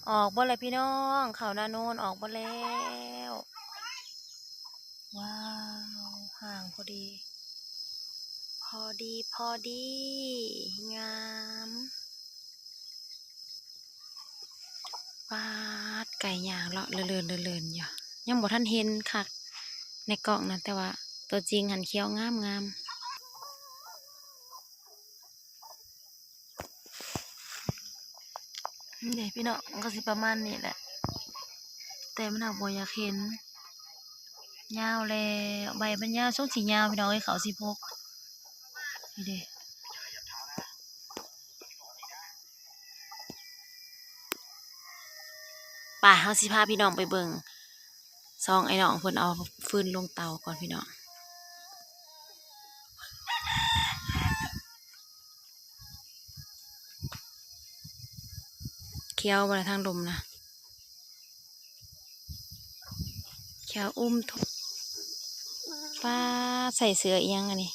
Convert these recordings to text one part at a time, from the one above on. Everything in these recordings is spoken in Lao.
ອອກເບິດແລ້ວພີ່ນ້ອງ ເຂົ້ານາໂນນອອກເບິດແລ້ວ. ວ້າວ ຮ່າງພໍດີ ພໍດີ ພໍດີ ງາມ. ປາດ ໄກ່ຍ່າງເລາະເລີນໆ ເລີນໆ ຢູ່ ຍັງບໍ່ທັນເຫັນຄັກໃນກ້ອງນະ ແຕ່ວ່າຕົວຈິງຫັ້ນຂຽວງາມໆ. ນີ້ເດ້ພີ່ນ້ອງ ມັນກໍຊິປະມານນີ້ແຫຼະ ແຕ່ມັນຫາກບໍ່ຢາກເຫັນ. ຍາວແລ້ວ ໃບມັນຍາວ ຊົງຊິຍາວພີ່ນ້ອງເອີຍ ເຂົ້າສິບຫົກ ນີ້ເດ້. ໄປ ເຮົາຊິພາພີ່ນ້ອງໄປເບິ່ງ ສອງອ້າຍນ້ອງເພິ່ນເອົາຟືນລົງເຕົາກ່ອນພີ່ນ້ອງ. ຂຽວບໍ່ລະ ທາງລຸ່ມນະ ຂຽວອຸ້ມທຸກ. ປ້າ ໃສ່ເສື້ອອີ່ຫຍັງອັນນີ້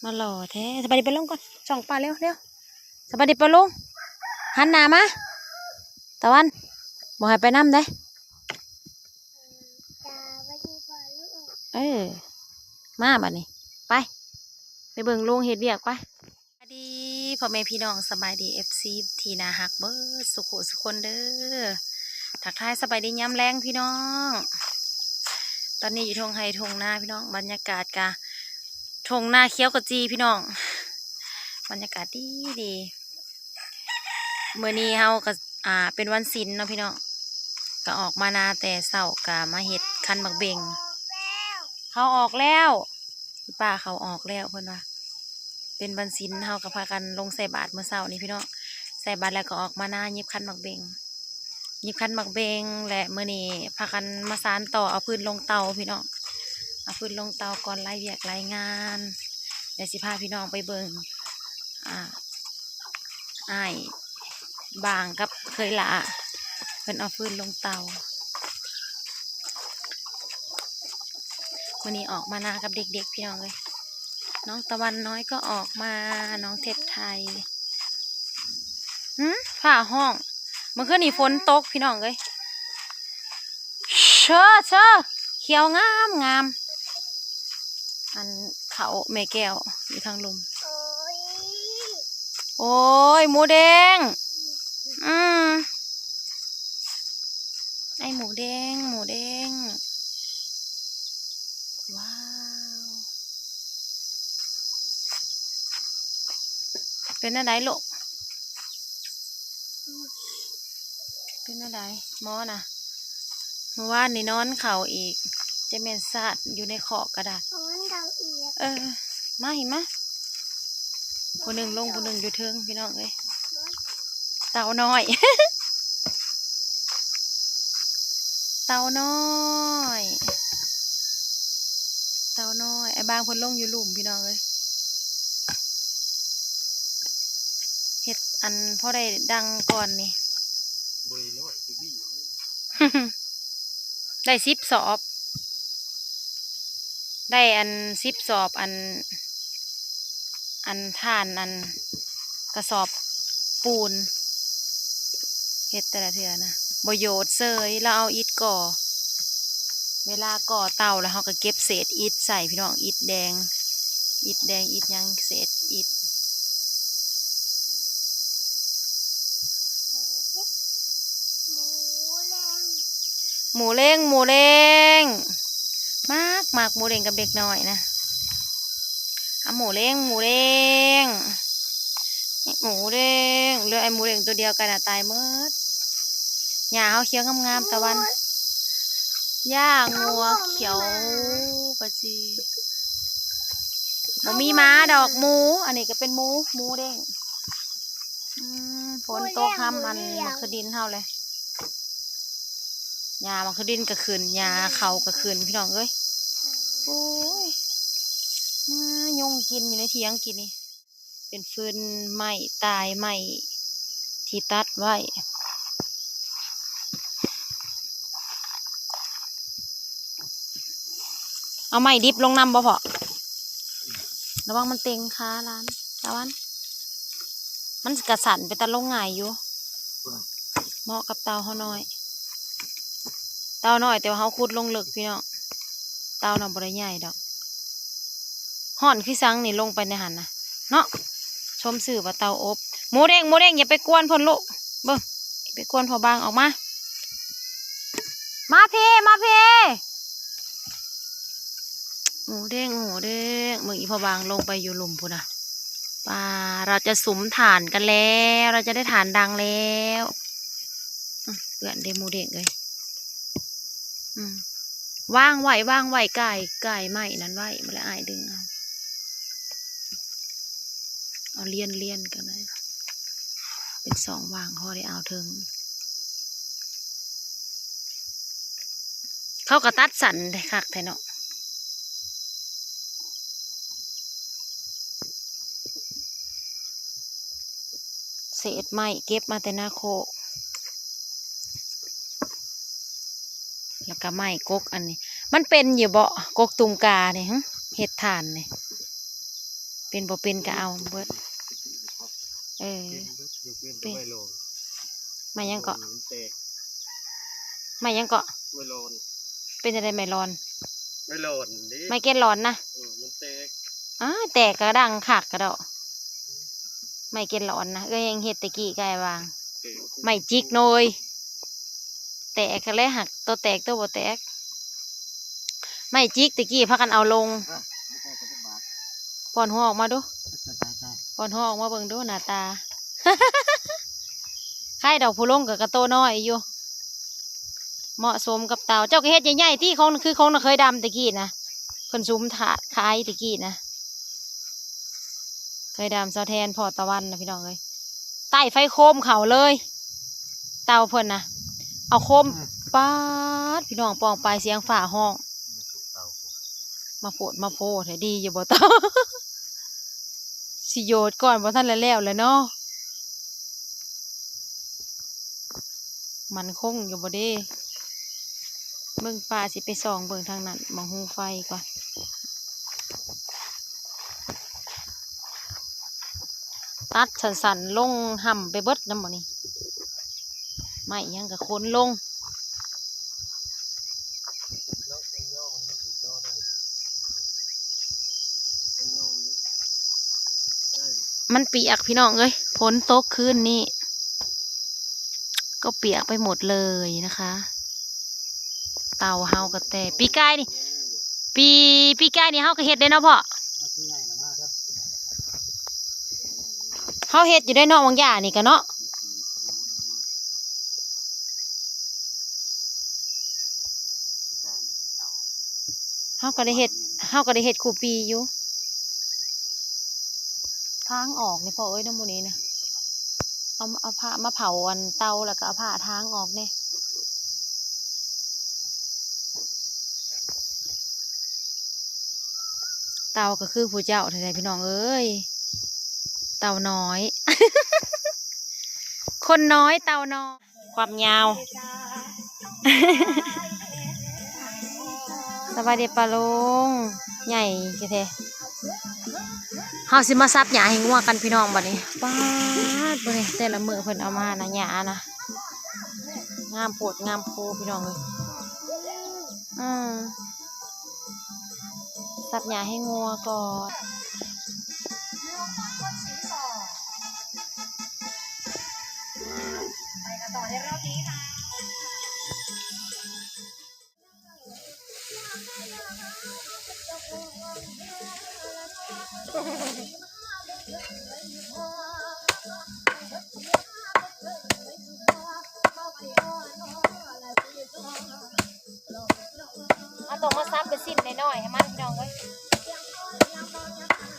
ມາຫຼໍ່ແທ້. ສະບາຍດີປ້າລຸງກ່ອນ ສ່ອງປ້າເລັວໆ. ສະບາຍດີປ້າລຸງ ຫັນໜ້າມາ ຕາວັນ ບໍ່ໃຫ້ໄປນຳເດ້. ເອີ ມາບາດນີ້ ໄປ ໄປເບິ່ງລຸງເຮັດວຽກ ໄປ. ສະບາຍດີພໍ່ແມ່ພີ່ນ້ອງ ສະບາຍດີ ເອັຟຊີ ທີ່ໜ້າຮັກເບິດສຸຂູສຸຄົນເດີ. ທັກທາຍສະບາຍດີຍາມແລງພີ່ນ້ອງ ຕອນນີ້ຢູ່ທົ່ງໄຮ່ທົ່ງນາພີ່ນ້ອງ ບັນຍາກາດກະທົ່ງນາຂຽວຂະຈີພີ່ນ້ອງ ບັນຍາກາດດີໆ. ມື້ນີ້ເຮົາກະ ອ່າ ເປັນວັນສິນເນາະພີ່ນ້ອງ ກະອອກມານາແຕ່ເຊົ້າ ກະມາເຮັດຄັນໝາກເບັງ. ເຂົາອອກແລ້ວ ປ້າເຂົາອອກແລ້ວເພິ່ນວ່າ ເປັນວັນສິນ ເຮົາກໍພາກັນລົງໃສ່ບາດມື້ເຊົ້ານີ້ພີ່ນ້ອງ ໃສ່ບາດແລ້ວກໍອອກມານາຫຍິບຄັນໝາກເບັງ ຫຍິບຄັນໝາກເບັງ ແລະ ມື້ນີ້ພາກັນມາສານຕໍ່ເອົາຟືນລົງເຕົາພີ່ນ້ອງ ເອົາຟືນລົງເຕົາກ່ອນ ຫຼາຍວຽກຫຼາຍງານ. ດຽວຊິພາພີ່ນ້ອງໄປເບິ່ງ ອ່າ ອ້າຍບາງກັບເຂີຍຫຼ້າ ເພິ່ນເອົາຟືນລົງເຕົາ. ມື້ນີ້ອອກມານາກັບເດັກໆ ພີ່ນ້ອງເອີຍ ນ້ອງຕະວັນນ້ອຍກໍອອກມາ ນ້ອງເທັດໄທ. ຫື ຟ້າຮ້ອງ ມື້ຄືນນີ້ຝົນຕົກ ພີ່ນ້ອງເອີຍ. ເຊີ ເຊີ ຂຽວງາມໆ ອັນເຂົ້າແມ່ແກ້ວຢູ່ທາງລຸ່ມ. ໂອ້ຍ ໝູແດງ ອືມ ໄອ້ໝູແດງ ໝູແດງ ວ້າວ ເປັນແນວໃດລູກ? ເປັນແນວໃດໝໍນະ? ມື້ວານນີ້ນອນເຂົ້າອີກ ຈະແມ່ນຊາດຢູ່ໃນຄອກກໍໄດ້. ເອີ ມາ ຫິມາ. ຜູ້ໜຶ່ງລົງ ຜູ້ໜຶ່ງຢູ່ເທິງ ພີ່ນ້ອງເອີຍ. ເຕົ່ານ້ອຍ ເຕົ່ານ້ອຍ ເຕົ່ານ້ອຍ. ອ້າຍບາງເພິ່ນລົງຢູ່ລຸ່ມ ພີ່ນ້ອງເອີຍ. ເຮັດອັນພໍໄດ້ດັງກ່ອນນີ້ ບໍ່ໄດ້ນ້ອຍ ໄດ້ສິບສອບ ໄດ້ອັນສິບສອບ ອັນ ອັນຖ່ານ ອັນກະສອບປູນ. ເຮັດແຕ່ລະເທື່ອນະ ບໍ່ໂຍດເສີຍ. ລາວເອົາອິດກໍ່ ເວລາກໍ່ເຕົາແລ້ວ ເຮົາກໍເກັບເສດອິດໃສ່ ພີ່ນ້ອງ. ອິດແດງ ອິດແດງ ອິດຫຍັງ ເສດອິດ. ໝູເລັງ ໝູເລັງ ໝູເລັງ ມັກ ມັກໝູເລັງກັບເດັກນ້ອຍນະ. ອາ ໝູເລັງ ໝູເລັງ ໝູເລັງ. ເຫຼືອໄອ້ໝູເລັງຕົວດຽວກັນນະ ຕາຍໝົດ. ຫຍ້າເຮົາຂຽວງາມໆ ຕາວັນ ຫຍ້າງົວຂຽວກະຈີ. ບໍ່ມີໝາດອກ ໝູ. ອັນນີ້ກໍເປັນໝູ ໝູເດ້ງ. ອືມ ຝົນຕົກຫ້ຳອັນໝາກຂືດດິນເຮົາເລີຍ. ຫຍ້າໝາກຂືດດິນກໍຂຶ້ນ ຫຍ້າເຂົ້າກໍຂຶ້ນ ພີ່ນ້ອງເອີຍ. ໂອ້ຍ ມາຍຸງກິນຢູ່ໃນຖຽງກີ້ນີ້. ເປັນຟືນໄມ້ ຕາຍໄມ້ທີ່ຕັດໄວ້. ເອົາໄມ້ດິບລົງນຳບໍ່ພໍ່? ລະວັງມັນເຕັງຂາຫຼານ ຕາວັນ. ມັນກະສັ້ນ ເປັນຕາລົງງ່າຍຢູ່. ເໝາະກັບເຕົາເຮົານ້ອຍ ເຕົານ້ອຍ ແຕ່ວ່າເຮົາຂຸດລົງເລິກພີ່ນ້ອງ ເຕົານະບໍ່ໄດ້ໃຫຍ່ດອກ. ຮ້ອນຄືສັງນີ້ ລົງໄປໃນຫັ້ນນະເນາະ. ຊົມຊື່ວ່າເຕົາອົບ. ໝູເດ້ງ ໝູເດ້ງ ຢ່າໄປກວນເພິ່ນລູກ ເບິ່ງ ໄປກວນພໍ່ບາງ. ອອກມາ ມາພີ້ ມາພີ້. ໝູເດ້ງ ໝູເດ້ງ ເບິ່ງອີພໍ່ບາງລົງໄປຢູ່ລຸ່ມພຸ້ນນະ. ປາ ເຮົາຈະສຸມຖ່ານກັນແລ້ວ ເຮົາຈະໄດ້ຖ່ານດັງແລ້ວ. ອື ເປື້ອນເດ້ໝູເດ້ງເອີຍ. ອື ວາງໄວ້ ວາງໄວ້ ກ່າຍ ກ່າຍໄມ້ນັ້ນໄວ້ ມາແລ້ວອ້າຍດຶງເອົາ. ເອົາລຽນ ລຽນກັນໄວ້ ເປັນຊ່ອງວ່າງ ພໍໄດ້ເອົາເທິງ. ເຂົາກໍຕັດສັ້ນໄດ້ຄັກແທ້ເນາະ. ເສດໄມ້ເກັບມາແຕ່ນາໂຄກ ແລ້ວກໍໄມ້ກົກອັນນີ້ ມັນເປັນຢູ່ບໍ່ ກົກຕຸ່ມການີ້ ຫຶ ເຮັດຖ່ານນີ້ ເປັນບໍ່ເປັນກໍເອົາເບິດ. ເອີ ເປັນ ເປັນ ເປັນແຕ່ ໄມ້ຫຍັງເກາະ ມັນແຕກ ໄມ້ຫຍັງເກາະ ໄມ້ລອນ. ເປັນຈັ່ງໃດໄມ້ລອນ? ໄມ້ລອນເດ້ ໄມ້ແກ່ນລອນນະ. ເອີ ມັນແຕກ ອ້າ ແຕກກະດັງຄັກກະດອກ ໄມ້ແກ່ນລອນນະ. ເອື້ອຍຍັງເຮັດແຕ່ກີ້ກາຍວ່າງ ແຕກ ໄມ້ຈິກໂນຍ ແຕກຫັ້ນແຫຼະ ຫາກໂຕແຕກໂຕບໍ່ແຕກ. ໄມ້ຈິກແຕ່ກີ້ພາກັນເອົາລົງ. ປ້ອນຫົວອອກມາດູ ປ້ອນຫົວອອກມາເບິ່ງດູ ໜ້າຕາ ໃຄດອກ ຜູ້ລົງກໍກະໂຕນ້ອຍຢູ່ ເໝາະສົມກັບເຕົາ. ເຈົ້າກໍເຮັດໃຫຍ່ໆຕິ ຂອງ ຄືຂອງນາເຂີຍດຳແຕ່ກີ້ນະ ເພິ່ນສຸມຖາດຂາຍແຕ່ກີ້ນະ. ເຂີຍດຳສາວແທນພໍ່ຕາວັນນະ ພີ່ນ້ອງເອີຍ ໃຕ້ໄຟໂຄມເຂົ້າເລີຍ ເຕົາເພິ່ນນະ ເອົາໂຄມ ປາດ ພີ່ນ້ອງ ປ້ອງປາຍສຽງຟ້າຮ້ອງ ມາໂພດມາໂພແທ້ ດີຢູ່ບໍ່ເຕົາ ຊິໂຍດກ່ອນ ບໍ່ທັນໄດ້ແລ້ວແຫຼະເນາະ. ໝັ້ນຄົງຢູ່ບໍ່ເດ? ເບິ່ງ ປ້າຊິໄປສ່ອງເບິ່ງທາງນັ້ນ ໝ່ອງຮູໄຟກ່ອນ. ຕັດສັ້ນໆລົງ ຫ້ຳໄປເບິດນຳບໍ່ນີ້? ໄມ້ຫຍັງກໍຂົນລົງ. ມັນປຽກພີ່ນ້ອງເອີຍ ຝົນຕົກຄືນນີ້ ກໍປຽກໄປໝົດເລີຍນະຄະ. ເຕົາເຮົາກໍແຕ່ປີກາຍນີ້ ປີ ປີກາຍນີ້ເຮົາກໍເຮັດເດ້ເນາະພໍ່ ເຮົາເຮັດຢູ່ເດ້ເນາະ ຫວ່າງຢ່ານີ້ກະເນາະ. ເຮົາກໍໄດ້ເຮັດ ເຮົາກໍໄດ້ເຮັດຄູ່ປີຢູ່. ທາງອອກນີ້ພໍ່ເອີຍ ນຳໝູ່ນີ້ນະ ເອົາ ເອົາຜ້າມາເຜົາອັນເຕົາ ແລ້ວກໍເອົາຜ້າທາງອອກແດ່. ເຕົາກໍຄືຜູ້ເຈົ້າແທ້ໆ ພີ່ນ້ອງເອີຍ ເຕົານ້ອຍ ຄົນນ້ອຍເຕົານ້ອຍ ຄວາມຍາວ. ສະບາຍດີປ້າລຸງ ໃຫຍ່ແທ້ໆ. ເຮົາຊິມາສັບຫຍ້າໃຫ້ງົວກັນພີ່ນ້ອງບັດນີ້. ປາດ ເບິ່ງແຕ່ລະມື້ເພິ່ນເອົາມານະ ຫຍ້ານະ ງາມໂພດງາມໂພພີ່ນ້ອງເອີຍ. ອືມ ສັບຫຍ້າໃຫ້ງົວກ່ອນ. ເຮົາຕ້ອງມາສັບເປັນຊິ້ນນ້ອຍໆໃຫ້ມັນ ພີ່ນ້ອງເອີຍ. ຢ່າມອງເດີ ຢ່າມອງເດີ.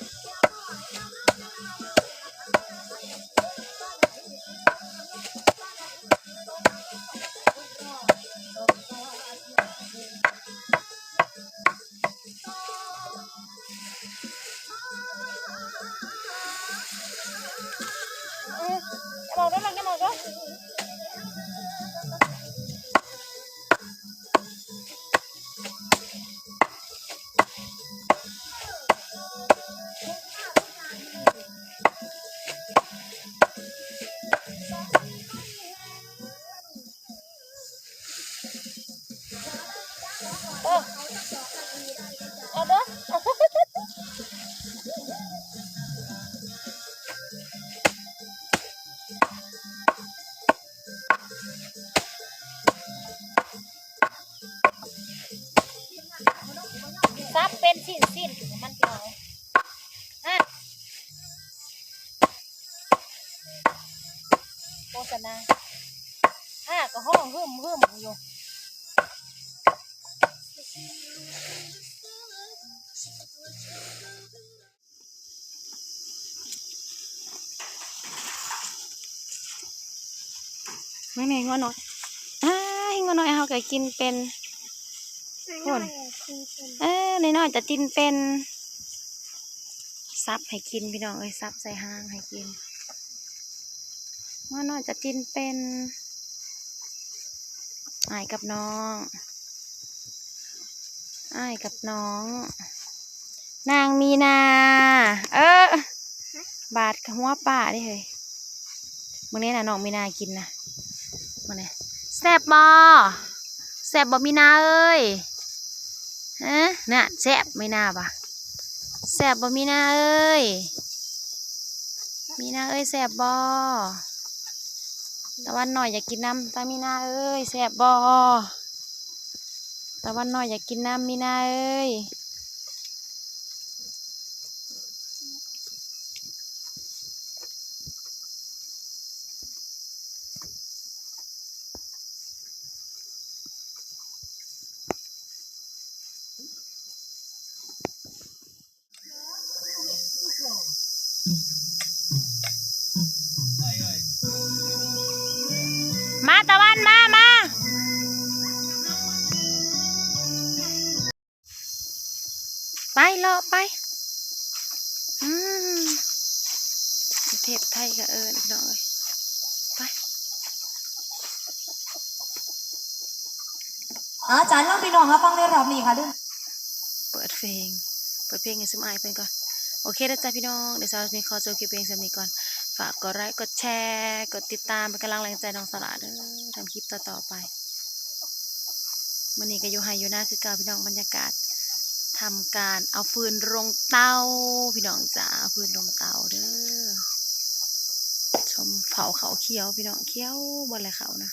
ປັນຊິ້ນໆ ຢູ່ຂອງມັນ ພີ່ນ້ອງເອີຍ. ຫັ້ນ ໂຄສະນາ ຂ້າກໍຮ້ອງຮຶມໆ ຢູ່. ເບິ່ງແດ່ ງົວນ້ອຍ ອ້າຍ ງົວນ້ອຍເຮົາກໍກິນເປັນ. ໂອ້ຍ ເອີ ນ້ອຍໆ ຈະກິນເປັນ ສັບໃຫ້ກິນ ພີ່ນ້ອງເອີຍ ສັບໃສ່ຫາງໃຫ້ກິນ. ງວດນ້ອຍຈະກິນເປັນ ອ້າຍກັບນ້ອງ ອ້າຍກັບນ້ອງ ນາງມີນາ ເອີ ບາດຫົວປ້າເດ້ເຮີ້ຍ. ເບິ່ງແດ່ນະ ນ້ອງມີນາກິນນະ ເບິ່ງແດ່ ແຊບບໍ່ ແຊບບໍ່ມີນາເອີຍ? ຮະ ນະ ແຊບ ມີນາວ່າ ແຊບບໍ່ມີນາເອີຍ? ມີນາເອີຍ ແຊບບໍ່? ຕາວັນນ້ອຍຢາກກິນນຳ ຕາມີນາເອີຍ ແຊບບໍ່? ຕາວັນນ້ອຍຢາກກິນນຳ ມີນາເອີຍ. ມາຕາວັນ ມາ ມາ ໄປ ເລາະໄປ ອືມ ປະເທດໄທກໍເອີ້ນ ພີ່ນ້ອງເອີຍ ໄປ. ອາຈານລອງ ພີ່ນ້ອງ ຮັບຟັງໃນຮອບນີ້ຄ່ະເດີ ເປີດເພງ ເປີດເພງໃຫ້ຊຸມອ້າຍເພິ່ນກ່ອນ. ໂອເຄເດີຈ້າພີ່ນ້ອງ ດຽວສາວນີ້ຂໍຈົບຄລິບພຽງສ່ຳນີ້ກ່ອນ. ຝາກກົດໄລກົດແຊ ກົດຕິດຕາມ ເປັນກຳລັງແຮງໃຈນ້ອງສາລາເດີ ທຳຄລິບຕໍ່ໆໄປ. ມື້ນີ້ກໍຢູ່ໄຮ່ຢູ່ນາຄືເກົ່າພີ່ນ້ອງ ບັນຍາກາດທຳການເອົາຟືນລົງເຕົາ ພີ່ນ້ອງຈ໋າ ເອົາຟືນລົງເຕົາເດີ. ຊົມເຜົາເຂົ້າຂຽວ ພີ່ນ້ອງ ຂຽວເບິດແລ້ວເຂົ້ານະ.